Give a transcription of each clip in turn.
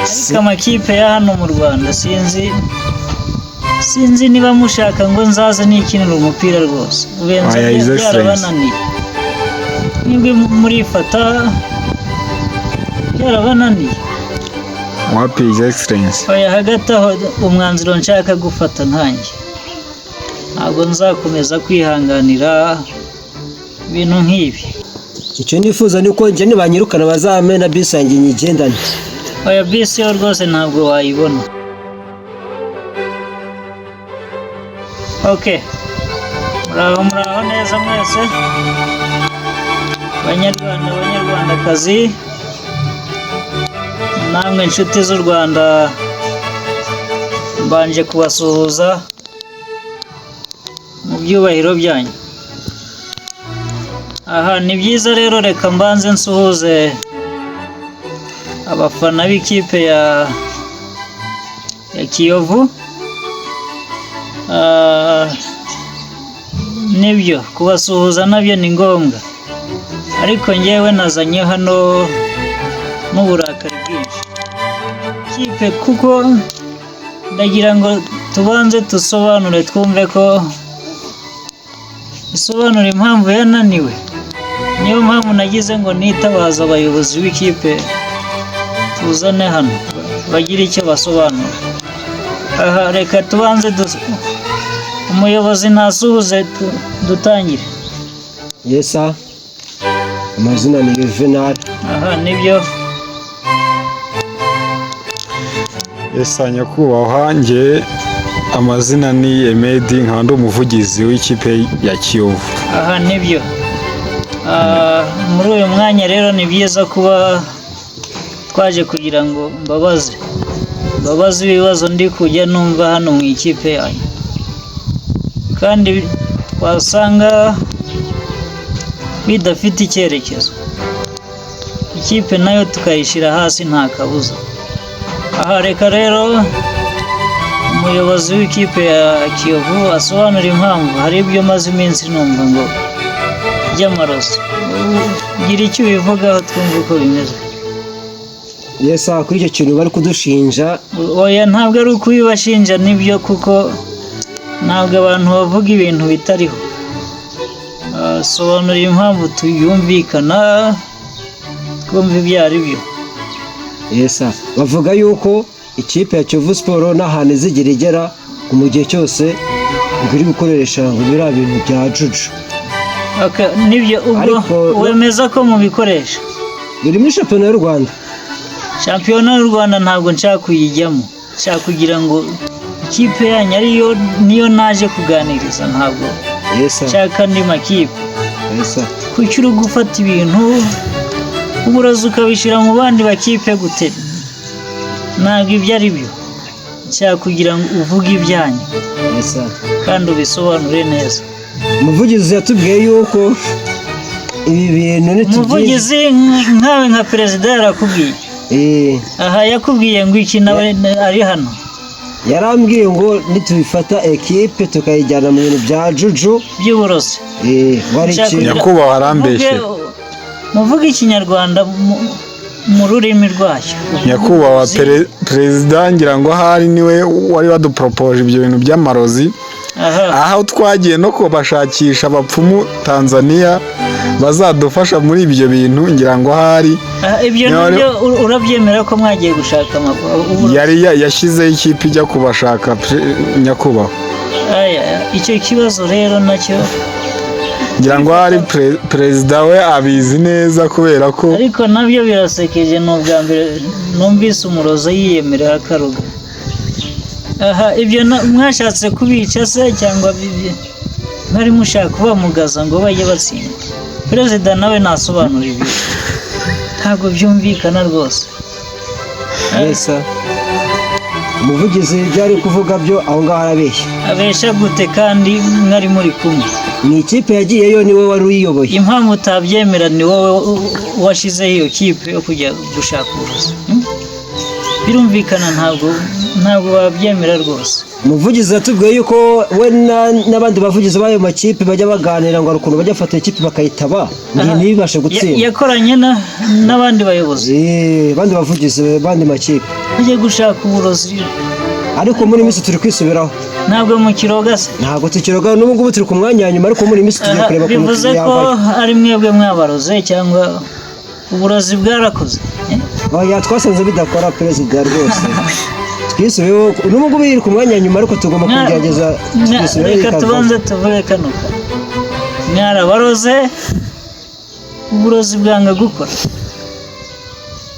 Ariko amakipe ya hano mu Rwanda sinzi niba mushaka ngo nzaze nikinira umupira rwose. Ubenza Oya, His Excellency. byarabananiye. Nibwo murifata byarabananiye. Wapi, His Excellency. Oya, hagati aho umwanzuro nshaka gufata nkanjye, ntabwo nzakomeza kwihanganira ibintu nk'ibi. Icyo nifuza ni uko njye nibanyirukana bazampe na bisi yanjye nyigendane. Oya, bisi yo rwose ntabwo wayibona. Ok, muraho muraho neza mwese, banyarwanda, banyarwandakazi, namwe inshuti z'u Rwanda, mbanje kubasuhuza mu byubahiro byanyu. Aha ni byiza rero, reka mbanze nsuhuze abafana b'ikipe ya Kiyovu. Ah, nibyo kubasuhuza nabyo ni ngombwa, ariko ngewe nazanye hano n'uburakari bwinshi kipe, kuko ndagira ngo tubanze dusobanure twumve ko isobanura impamvu yananiwe. Niyo mpamvu nagize ngo nitabaza abayobozi b'ikipe tuzane hano bagire icyo basobanura. Aha reka tubanze umuyobozi ntasuhuze dutangire. Yesa, amazina ni Juvenal. Aha nibyo. Esa nyakubahwa, njye amazina ni Emedi, nkaba ndi umuvugizi w'ikipe ya Kiyovu. Aha nibyo. Ah, muri uyu mwanya rero ni byiza kuba twaje kugira ngo mbabaze ibibazo ndi kujya numva hano mu ikipe yanyu, kandi twasanga bidafite icyerekezo, ikipe nayo tukayishyira hasi nta kabuza. Aha reka rero umuyobozi w'ikipe ya Kiyovu asobanura impamvu hari ibyo maze iminsi numva ngo by'amarozi. Gira icyo ubivugaho twumve uko bimeze. Yesa, kuri icyo kintu bari kudushinja. Oya, ntabwo ari ukubibashinja, nibyo, kuko ntabwo abantu bavuga ibintu bitariho. Ah, sobanura impamvu tuyumvikana twumve ibyo ari byo. Yesa, bavuga yuko ikipe ya Kiyovu Sport nta hantu izigera igera ngo mu gihe cyose ngo iri gukoresha ngo biriya bintu bya juju. Okay, nibyo ubwo. Wemeza ko mubikoresha? Biri muri shampiyona y'u Rwanda. Shampiyona y'u Rwanda ntabwo nshaka kuyijyamo, nshaka kugira ngo ikipe yanyu ariyo niyo naje kuganiriza, ntabwo Yesa. nshaka andi makipe. Yesa. Kuki uri gufata ibintu uburozi ukabishyira mu bandi bakipe gute? Ntabwo ibyo ari byo, nshaka kugira ngo uvuge ibyanyu Yesa. kandi ubisobanure neza. Umuvugizi yatubwiye yuko ibi bintu nitubyize. Umuvugizi nkawe nka perezida yarakubwiye? Eh, Aha yakubwiye ngo iki nawe ari hano? Yarambwiye ngo nitubifata ekipe tukayijyana mu bintu bya juju By'uburozi. Eh, ngo ari Nshaka ikintu Nyakubahwa arambeshye. Muvuge ikinyarwanda mu rurimi rwacyo. Nyakubahwa perezida, ngira ngo ahari niwe wari waduporopoje ibyo bintu by'amarozi. Aha. Aho twagiye no kubashakisha abapfumu Tanzania bazadufasha muri ibyo bintu, ngira ngo ahari. Aha, ibyo nabyo urabyemera ko mwagiye gushaka uburozi? Yari yashyizeho ikipe ijya kubashaka, nyakubahwa. Aya, icyo kibazo rero nacyo. Ngira ngo ahari perezida we abizi neza kubera ko Ariko nabyo birasekeje, ni ubwa mbere numvise umurozi yiyemerera akaruga. Aha ibyo mwashatse kubica se cyangwa mwari mushaka kubamugaza ngo bajye batsinda? Perezida nawe nasobanura ibyo, ntabwo byumvikana rwose. Yesa, umuvugizi ibyo ari kuvuga byo aho ngaho arabeshya. Abesha gute kandi mwari muri kumwe? Ni ikipe yagiyeyo, niwe wari uyiyoboye. Impamvu utabyemera ni wowe washyizeho iyo kipe yo kujya gushaka uburozi, Birumvikana, ntabwo babyemera rwose. Umuvugizi yatubwiye yuko we n'abandi bavugizi b'ayo makipe bajya baganira ngo hari ukuntu bajya bafata ikipe bakayitaba ngo Aha. ntibashe gutsinda. Yakoranye n'abandi bayobozi. Abandi bavugizi b'andi makipe. Bajya gushaka uburozi. Ariko muri iyi minsi turi kwisubiraho. Ntabwo mukiroga se? Ntabwo tukiroga, n'ubu ngubu turi ku mwanya wa nyuma, ariko muri iyi minsi tugiye Aha, kureba ukuntu bivuze ko yavayo. ari mwebwe mwabaroze cyangwa uburozi bwarakoze, eh? Oya, twasanze bidakora perezida rwose, twisubiyeho. N'ubu ngubu iri ku mwanya wa nyuma, ariko tugomba kugerageza tukisubiraho Reka ikavayo. tubanze tuvuge kano kantu. Mwarabaroze, uburozi bwanga gukora.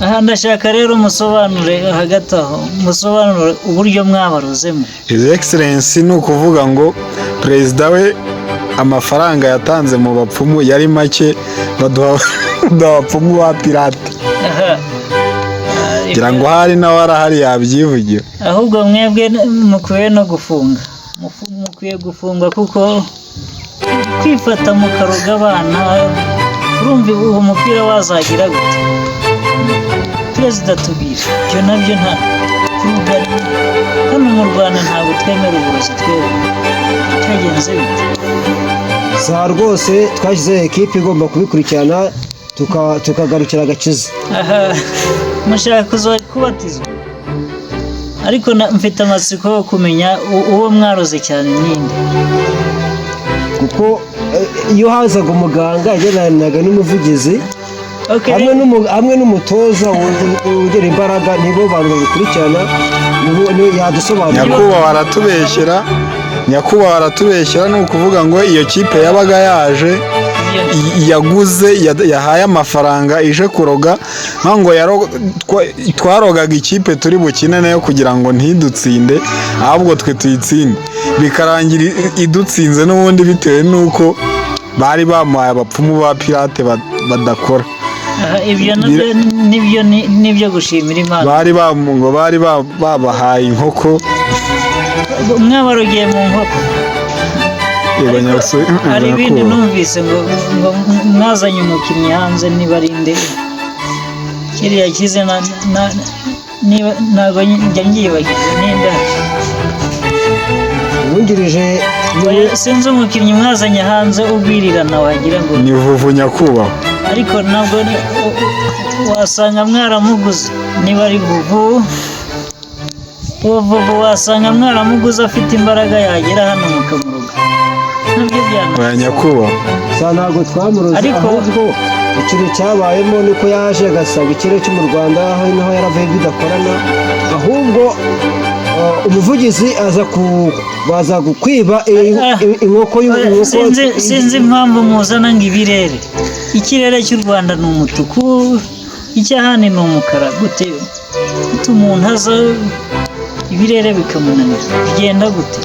Aha ndashaka rero musobanure, hagati aho musobanure uburyo mwabarozemo. His Excellency, ni ukuvuga ngo perezida we amafaranga yatanze mu bapfumu yari make, baduha abapfumu ba pirate. Aha. Ngira ngo hari nawe arahari yabyivugira. Ahubwo mwebwe mukwiye no gufunga. Mukwiye gufungwa kuko kwifata mukaroga abana, urumva uwo mupira wazagira gute? Perezida, tubwire ibyo nabyo. Nta kuruga hano mu Rwanda, ntabwo twemera uburozi twebwe. Cyagenze bite? Saa rwose twashyizeho ekipe igomba kubikurikirana, tukagarukira agakiza. Aha mushaka kuza kubatizwa, ariko mfite amatsiko yo kumenya uwo mwaroze cyane ninde. Kuko iyo hazaga umuganga yagendanaga n'umuvugizi Okay. hamwe n'umutoza ugira imbaraga, nibo bantu babikurikirana, yadusobanurira. Nyakubahwa aratubeshyera, nyakubahwa aratubeshyera. Ni ukuvuga ngo iyo kipe yabaga yaje yaguze, yahaye amafaranga ije kuroga, nka ngo twarogaga ikipe turi bukine nayo kugira ngo ntidutsinde, ahubwo twe tuyitsinde, bikarangira idutsinze n'ubundi, bitewe n'uko bari bamuhaye abapfumu ba pirate badakora. Aha, ibyo nabyo nibyo nibyo gushimira Imana. Bari ngo bari babahaye inkoko. Mwabarogiye mu nkoko? Yego. Hari ibindi Nyakubahwa. numvise ngo mwazanye umukinnyi hanze, niba ari nde kiriya kize niba ntabwo njya ngiyibagiza, ninde? Uwungirije. Oya, sinzi umukinnyi mwazanye hanze ugwirirana wagira ngo Ni Vuvu, nyakubahwa. Ariko ntabwo wasanga mwaramuguze. Niba ari Vuvu, uwo Vuvu wasanga mwaramuguze, afite imbaraga, yagera hano mukamuroga, nabyo Oya, byana. nyakubahwa. Sa ntabwo twamuroze. Ahubwo ikintu cyabayemo ni uko yaje agasanga ikirere cyo mu Rwanda aho niho yaravuye bidakorana, ahubwo umuvugizi aza ku baza kwiba inkoko inkoko. Sinzi impamvu muzana ngo ibirere, ikirere cy'u Rwanda ni umutuku, icy'ahandi ni umukara. Gute gute umuntu aza ibirere bikamunanira? Bigenda gute?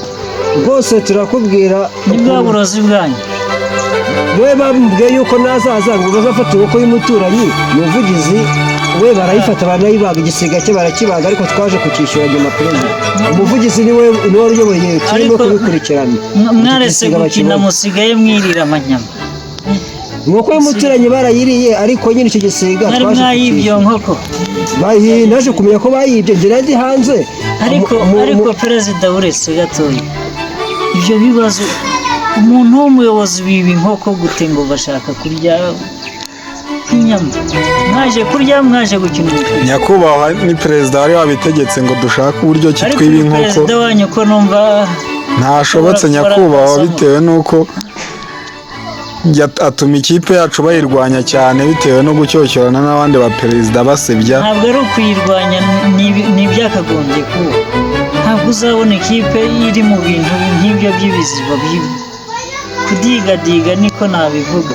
Rwose turakubwira. Ni bwa burozi bwanyu. We bamubwiye yuko nazaza ngo bazafata inkoko y'umuturanyi, umuvugizi we barayifata baranayibaga, igisiga cye barakibaga, ariko twaje kucyishyura nyuma. Perezida, umuvugizi niwe wari uyoboye kirimo kubikurikirana. Mwaretse Igisiga gukina, bakibona. musigaye mwirira amanyama. Inkoko y'umuturanyi barayiriye, ariko nyine icyo gisiga Mwari twaje mwayibye iyo kucyishyura. nkoko? Naje kumenya ko bayibye njye ndi hanze. Ariko ariko perezida, uretse gatoya ibyo bibazo, umuntu w'umuyobozi biba inkoko gute ngo bashaka kurya inyama? Mwaje kurya, mwaje gukina umupira. Nyakubahwa, ni perezida wari wabitegetse ngo dushake uburyo ki Ariko twiba uyu inkoko. perezida wanyu ko numva Ntashobotse, nyakubahwa, bitewe n'uko atuma ikipe yacu bayirwanya cyane, bitewe no gucyocyorana n'abandi ba perezida basebya. Ntabwo ari ukuyirwanya, ni ibyakagombye kuba. Ntabwo uzabona ikipe iri mu bintu nk'ibyo by'ibiziba, kudigadiga, niko nabivuga,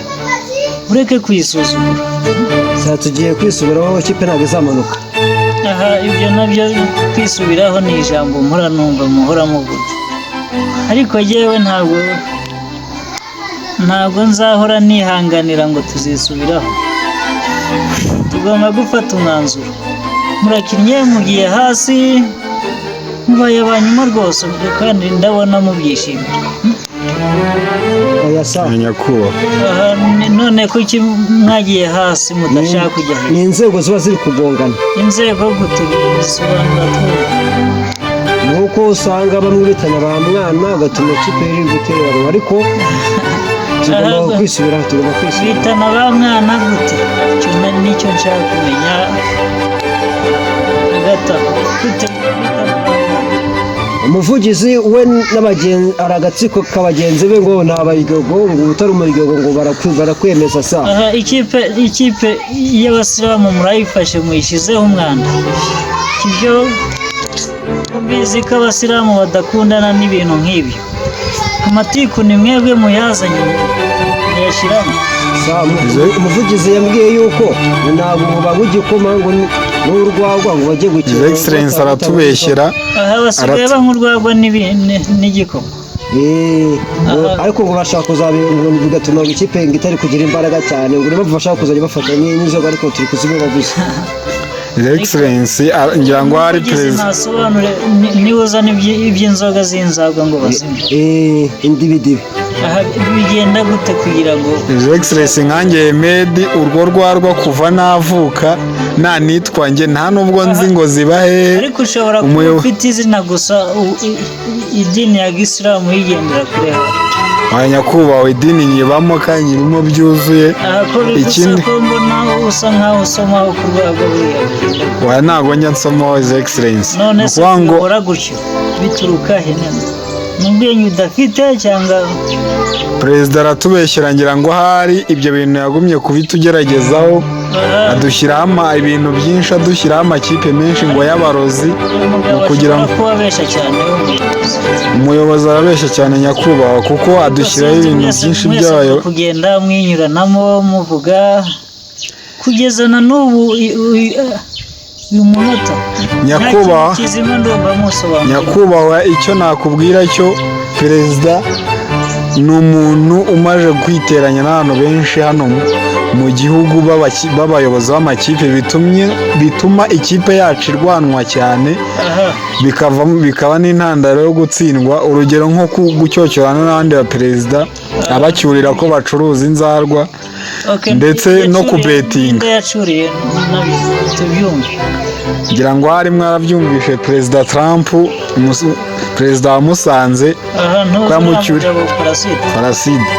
ureke kuyisuzugura. Saa tugiye kwisubiraho, ikipe ntabwo izamanuka. Aha, ibyo nabyo kwisubiraho ni ijambo mpora numva muhora muvuga, ariko jyewe ntabwo nzahora nihanganira ngo tuzisubiraho. Tugomba gufata umwanzuro. Murakinnye mugiye hasi, mubaye aba nyuma rwose, kandi ndabona mubyishimiye. Oya sa. Nyakubahwa. Aha, none kuki mwagiye hasi mudashaka kujya hejuru? Ni inzego ziba ziri kugongana. Inzego gute? Bisobanura twumva. Ni uko usanga bamwe bitana ba mwana, ugatuma ikipe iri gutereranwa, ariko tugomba Aha. kwisubira, tugomba kwisubira. Bitana ba mwana gute? Icyo nicyo nshaka kumenya hagati aho. Gute bitana ba mwana? Umuvugizi we n'abagenzi, hari agatsiko k'abagenzi be ngo ni abaryogo, ngo utari umuryogo ngo barakwemeza sa. Aha ikipe y'abasilamu murayifashe muyishyizeho umwanda. Ibyo mbizi ko abasilamu badakundana n'ibintu nk'ibyo. Amatiku ni mwebwe muyazanye muyashyiramo. Sa, umuvugizi yambwiye yuko ntabwo ngo banywa igikoma ngo n'urwagwa ngo bajye His gukina. Excellence aratubeshyera. Aha basigaye banywa urwagwa n'igikoma. Eh, Aha. ariko ngo bashaka kuzabi ngo bigatuma ngo ikipe ngo itari kugira imbaraga cyane, ngo niyo mpamvu bashaka kuzajya bafata n'inzoga, ariko turi kuzibabuza. His Excellence ngira ngo hari Umuvugizi perezida ntasobanure niba uzana iby'inzoga z'inzagwa ngo bazinywe. Eh, indibidibi. Aha bigenda gute kugira ngo His Excellence, nkanjye Hemedi, urwo rwarwa kuva navuka nta nitwa njye, nta nubwo nzi ngo ziba hehe. Ariko ushobora kuba ufite izina gusa, idini ya gisilamu yigendera kure. Wa nyakubahwa, idini nyibamo kandi nyirimo byuzuye. Aha ko bigusa Ikindi ko mbona usa nkaho usomaho ku rwego buriya bugenda gute? Wa, ntabwo njya nsomaho, His Excellence. None Ni se ukuvuga ngo kuyobora gutyo bituruka he? None ni ubwenge udafite cyangwa? Perezida aratubeshyera. Ngira ngo ahari ibyo bintu yagumye kubitugeragezaho, adushyiraho ibintu byinshi, adushyiraho amakipe menshi ngo y'abarozi. Umugabo kugira ashobora ngo kuba abeshya cyane w'umuyobozi. Umuyobozi arabeshya cyane nyakubahwa, kuko adushyiraho Sinzi ibintu mwese byinshi mwese byayo. muri kugenda mwinyuranamo muvuga kugeza na n'ubu uyu munota nta Nyakubahwa, kintu kizima ndumva musobanura. Nyakubahwa, icyo nakubwira cyo, perezida ni umuntu umaze kwiteranya n'abantu benshi hano mu gihugu b'abayobozi b'amakipe, bituma ikipe yacu irwanwa cyane, bikavamo bikaba n'intandaro yo gutsindwa. Urugero nko gucyocyorana n'abandi ba perezida, abacyurira ko bacuruza inzarwa, ndetse no kubetinga. Ninde yacuriye nabyo tubyumve? Ngira ngo hari mwarabyumvishe, perezida Trump, perezida wa Musanze. Aha ntuzi Ko yamucyuriye. uriya mugabo Parasite. Paraside,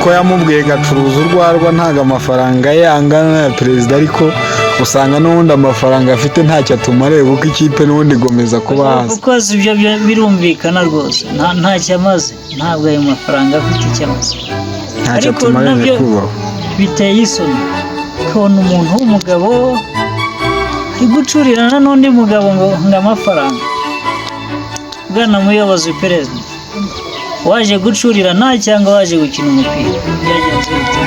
ko yamubwiye gacuruza urwarwa, ntabwo amafaranga ye angana n'aya perezida, ariko usanga n'ubundi amafaranga afite ntacyo atumariye kuko ikipe n'ubundi igomeza kuba hasi. Kuko ibyo birumvikana rwose, ntacyo amaze, ntabwo ayo mafaranga afite icyo amaze. Ntacyo Ariko atumariye, nabyo nyakubahwa. biteye isoni ukabona umuntu w'umugabo ari gucurirana n'undi mugabo ngo amafaranga. Bwana muyobozi perezida, waje gucurirana cyangwa waje gukina umupira? Byagenze bite?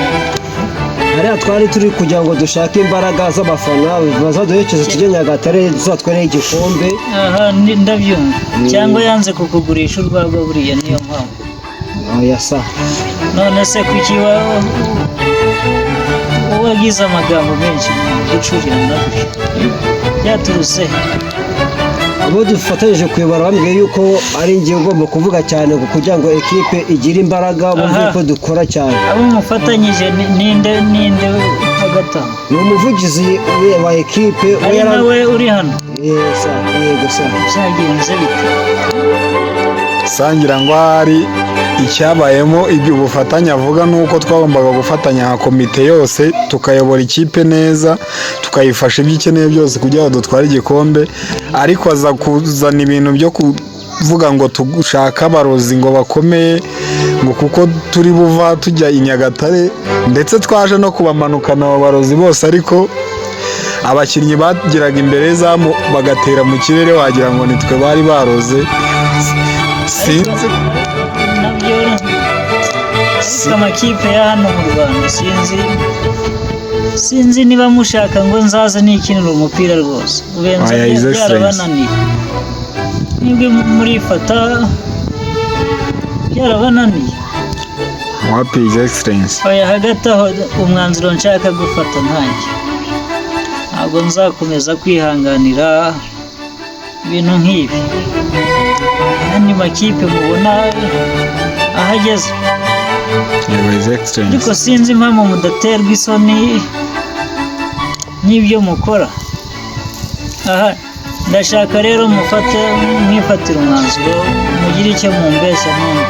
Hariya twari turi kugira ngo dushake imbaraga z'abafana bazaduherekeze tujye Nyagatare tuzatware igikombe. Aha ndabyumva. Cyangwa yanze kukugurisha urwagwa buriya niyo mpamvu? Oya sa. None se kuki wagize amagambo menshi gucurirana gutyo byaturutse he? Abo dufatanyije kuyobora bambwiye yuko ari njye ugomba kuvuga cyane ngo kugira ngo ekipe igire imbaraga, bumve ko dukora cyane. Abo mufatanyije ninde hagati aho? Ni umuvugizi wa ekipe we. Ari nawe uri hano? Sa, yego sa. Byagenze bite? Sangira ngo ahari icyabayemo, ibyo ubufatanye avuga ni uko twagombaga gufatanya nka komite yose, tukayobora ikipe neza, tukayifasha ibyo ikeneye byose kugira ngo dutware igikombe, ariko aza kuzana ibintu byo kuvuga ngo dushake abarozi ngo bakomeye, ngo kuko turi buva tujya i Nyagatare, ndetse twaje no kubamanukana abo barozi bose, ariko abakinnyi bageraga imbere y'izamu bagatera mu kirere wagira ngo nitwe bari baroze, sinzi. Nabyo ariko amakipe ya hano mu Rwanda, sinzi niba mushaka ngo nzaze nikinira umupira rwose, ubenza Oya, His Excellency. byarabananiye, nibwo murifata byarabananiye. Wapi, His Excellence. Oya, hagati aho umwanzuro nshaka gufata nkanjye, ntabwo nzakomeza kwihanganira ibintu nk'ibi. Andi makipe mubona ahageze. Yego, His Excellence. Ariko sinzi impamvu mudaterwa isoni n'ibyo mukora aha. Ndashaka rero mufate, mwifatire umwanzuro, mugire icyo mumbeshya numva.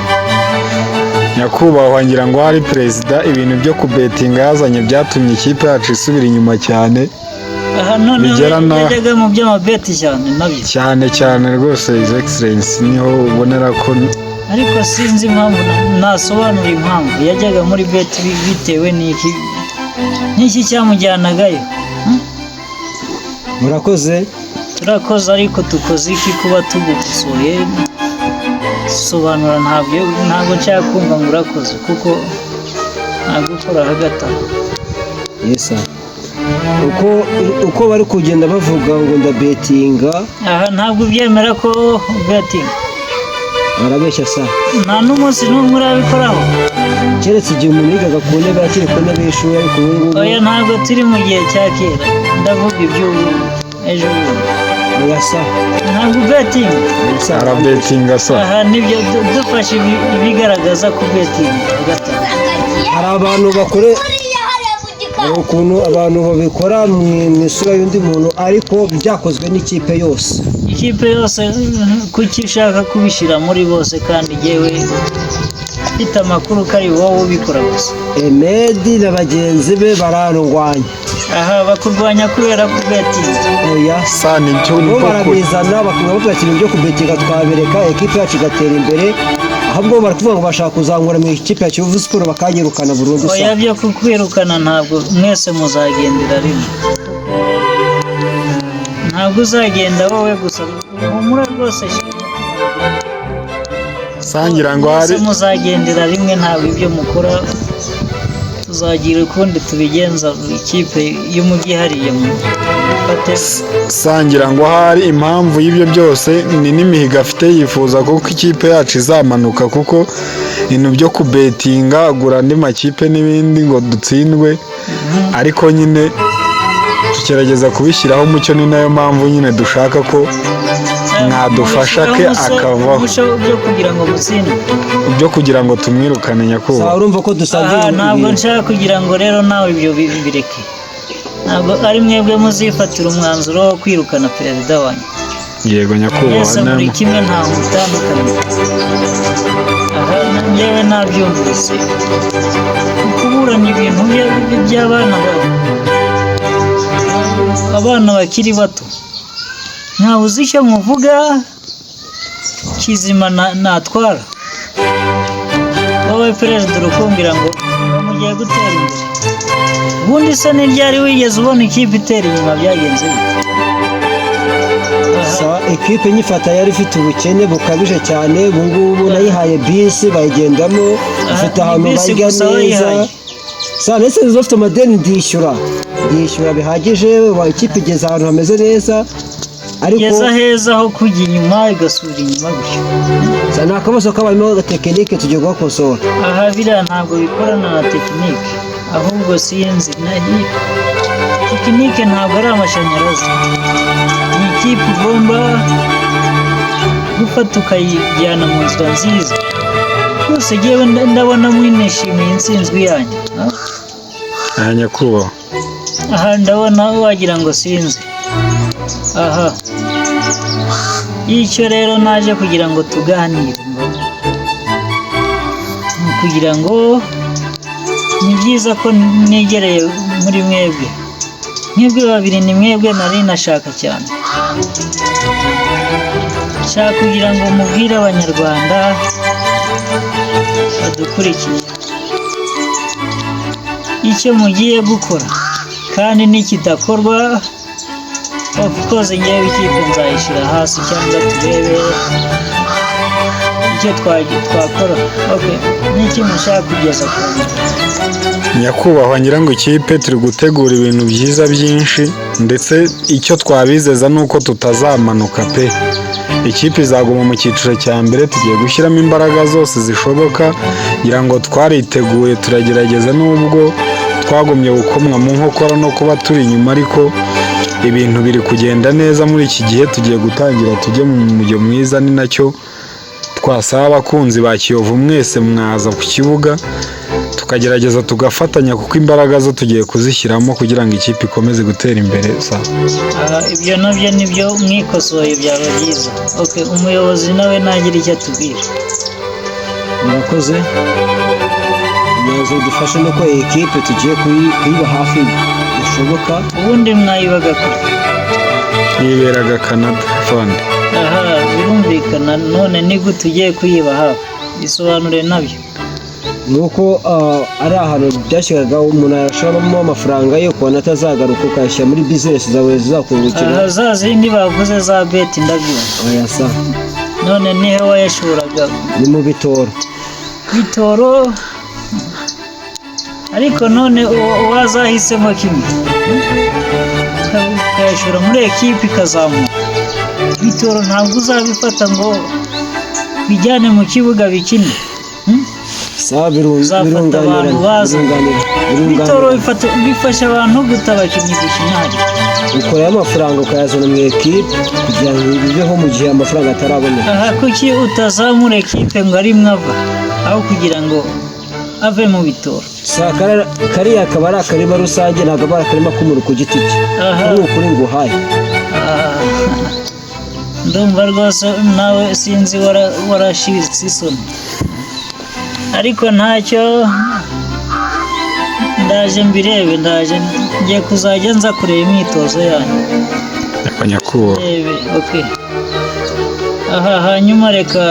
Nyakubahwa, ngira ngo hari perezida, ibintu byo kubetinga yazanye byatumye ikipe yacu isubira inyuma cyane. Aha noneho Bigera yajyaga mu by'amabeti cyane nabyo. Cyane cyane rwose, His Excellence, niho ubonera ko Ariko sinzi impamvu, nasobanura impamvu yajyaga muri beti bitewe n'iki, n'iki cyamujyanagayo? Murakoze. Turakoze, ariko tukoze iki kuba tugukosoye? Sobanura. Ntabwo nshaka kumva ngo urakoze, kuko ntabwo ukora hagati aho. Yes sir. Uko bari kugenda bavuga ngo ndabetinga. Aha ntabwo ubyemera ko betinga? Barabeshya sa. Nta n'umunsi n'umwe urabikoraho? Keretse igihe umuntu yigaga ku ntebe, akiri ku ntebe y'ishuri, ariko ubu ngubu Oya, ntabwo turi mu gihe cya kera, ndavuga iby'ubu, ejo bundi. Oya sa. Ntabwo betinga? Oya sa. Arabetinga sa. Aha nibyo, dufashe ibigaragaza ko betinga hagati aho. Hari abantu bakore, hari ukuntu abantu babikora mu isura y'undi muntu, ariko byakozwe n'ikipe yose. Ikipe yose? Kuki ushaka kubishyira muri bose kandi yewe mfite amakuru ko ari wowe ubikora gusa? Emedi na bagenzi be barandwanya. Aha bakurwanya kubera ko betinga? Oya. Sa, nicyo Bo niko kuri. Barabizana bakaba bavuga ati ibintu byo kubetinga twabereka, ekipe yacu igatera imbere. Ahubwo bari kuvuga ngo bashaka kuzamura mu ikipe ya Kiyovu Sport bakanyirukana burundu Oya, sa. byo kukwirukana ntabwo, mwese muzagendera rimwe, ntabwo uzagenda wowe gusa. Humura rwose, shyira umutima. Sa, ngira ngo Mwese hari muzagendera rimwe. Ntabwo ibyo mukora tuzagira ukundi tubigenza. Ikipe y'umujyi hariya mufate. Sa, ngira ngo hari impamvu y'ibyo byose ni n'imihigo afite, yifuza kuko ikipe yacu izamanuka, kuko ibintu byo kubetinga, agura andi makipe n'ibindi ngo dutsindwe, ariko nyine tugerageza kubishyiraho umucyo. Ni nayo mpamvu nyine dushaka ko mwadufasha ke akavaho. Umuco byo kugira ngo mutsinde? Byo kugira ngo tumwirukane, Sa, nyakubahwa. urumva ko dusangiye Aha ntabwo ibintu. nshaka kugira ngo rero nawe ibyo bireke. Ntabwo ari mwebwe muzifatira umwanzuro wo kwirukana perezida wanyu. Yego nyakubahwa. Mwese muri kimwe, ntawe utandukanye. Aha njyewe nabyumvise, kuburana ibintu by'abana abana bakiri bato, ntabuze icyo muvuga kizima natwara. Wowe perezida urukumbwira ngo mugiye gutera imbere, ubundi se ni ryari wigeze ubona ikipe itera inyuma? Byagenze bite? Aha. Sa, ekipe nyifata yari ifite ubukene bukabije cyane. Ubu ngubu nayihaye bisi bayigendamo, ifite Ni ahantu bisi barya gusa neza. wayihaye? Sa, ndetse zifite amadeni, ndishyura bihagije. Ikipe igeze ahantu hameze neza, ariko Igeze heza aho kujya inyuma igasubira inyuma gutyo? Sa, ni akabazo kabayemo tekinike, tugiye kugakosora. Aha biriya ntabwo bikorana na tekinike, ahubwo sinzi tekinike ntabwo ari amashanyarazi. Ni ikipe ugomba gufata ukayijyana mu nzira nziza rwose. Yewe ndabona mwinishimiye intsinzwi yanyu. Ah, Aha nyakubahwa. Aha ndabona wagira ngo sinzi. Aha icyo rero naje kugira ngo tuganire ngo ni ukugira ngo ni byiza ko negereye muri mwebwe, mwebwe babiri, ni mwebwe nari nashaka cyane. Nshaka kugira ngo mubwire Abanyarwanda badukurikiye icyo mugiye gukora, kandi nikidakorwa, of course ngewe ikipe nzayishyira hasi cyangwa turebe icyo twakora. Okay, n'iki mushaka kugeza ku banyarwanda? Nyakubahwa, ngira ngo ikipe turi gutegura ibintu byiza byinshi, ndetse icyo twabizeza ni uko tutazamanuka pe. Ikipe izaguma mu cyiciro cya mbere. Tugiye gushyiramo imbaraga zose zishoboka. Ngira ngo twariteguye, turagerageza, nubwo twagumye gukomwa mu nkokora no kuba turi inyuma, ariko ibintu biri kugenda neza muri iki gihe. Tugiye gutangira tujye mu mujyo mwiza. Ni nacyo twasaba abakunzi ba Kiyovu mwese, mwaza ku kibuga. Tukagerageza tugafatanya, kuko imbaraga zo tugiye kuzishyiramo kugira ngo ikipe ikomeze gutera imbere sa. Aha, ibyo nabyo nibyo mwikosoye byaba byiza. Okay, umuyobozi nawe nagira icyo atubwira. Murakoze. Imyanzuro dufashe nuko iyi ekipe tugiye kuyiba hafi bishoboka. Ubundi mwayibaga kure. Yiberaga Canada fund. Aha, birumvikana. None ni gute ugiye kuyiba hafi? Bisobanure nabyo. Ni uko ari ahantu byashyiraga umuntu yashoramo amafaranga ye, ukabona atazagaruka, ukayashyira muri bizinesi zawe zizakungukira. Aha, za zindi bavuze za bet, ndabyumva. Oya sa. None nihe wayashuraga? Ni mu bitoro. Bitoro? Ariko none uwazahisemo kimwe ukayashora muri ekipi ikazamuka, bitoro ntabwo uzabifata ngo bijyane mu kibuga bikine? Sawa, Uzafata birunganirana. abantu baza. Birunganirana. Bitoro bifasha abantu guta abakinnyi gukina hariya. Ukurayo amafaranga ukayazana mu ekipe kugira ngo bibeho mu gihe amafaranga ataraboneka. Aha, kuki utazamura ekipe ngo ari ava aho kugira ngo ave mu bitoro? Sa kariya akaba ari akarima rusange, ntabwo aba ari akarima k'umuntu ku giti cye. Kuri ukuri nguhaye. Ah, ndumva rwose nawe sinzi warashize isoni, ariko ntacyo, ndaje mbirebe. Ndaje, ngiye kuzajya nza kureba imyitozo yanyu. Nyakubahwa. Rebe, okay. Aha, hanyuma reka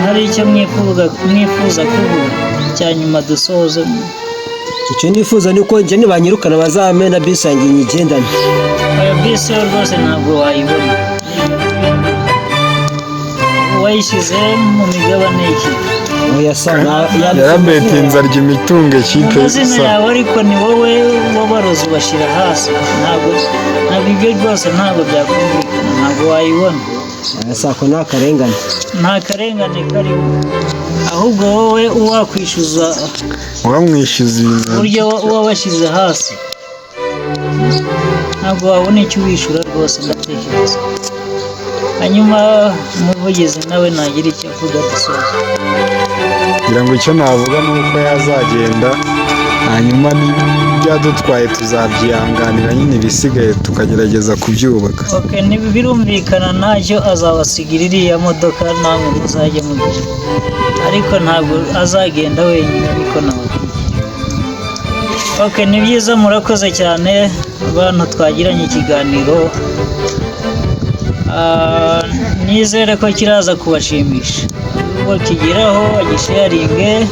hari icyo mwifuza kuvuga cya nyuma dusoze? Icyo nifuza ni uko njye nibanyirukana bazampe na bisi yanjye nyigendane. Oya, bisi yo rwose ntabwo wayibona, wayishyize mu migabane y'ikipe. Oya sa, Yarabetinze arya imitungo Mu ekipe mazina sa. yawe, ariko ni wowe wabarozi ubashyira hasi. Ntabwo ibyo rwose ntabwo byakumvikana, ntabwo wayibona. Oya sa, ko ni akarengane. Nta karengane karimo, ahubwo wowe uwakwishyuza Wamwishyuza ibintu. uburyo wabashyize hasi, ntabwo wabona icyo uwishyura rwose, ndatekereza. Hanyuma umuvugizi nawe nagira icyo avuga dusoza. Ngira ngo icyo navuga ni uko yazagenda, hanyuma n'ibyadutwaye tuzabyihanganira nyine, ibisigaye tukagerageza kubyubaka. Ok, birumvikana, ntacyo, azabasigira iriya modoka namwe muzajye mugira, ariko ntabwo azagenda wenyine, niko nababwiye. Ok, ni byiza, murakoze cyane abantu twagiranye ikiganiro. Ah, nizere ko kiraza kubashimisha. Bakigeraho bagisharinge,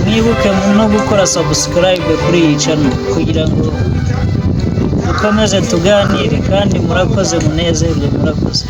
mwibuke no gukora subscribe kuri iyi channel kugira ngo dukomeze tuganire. Kandi murakoze, munezerwe, murakoze.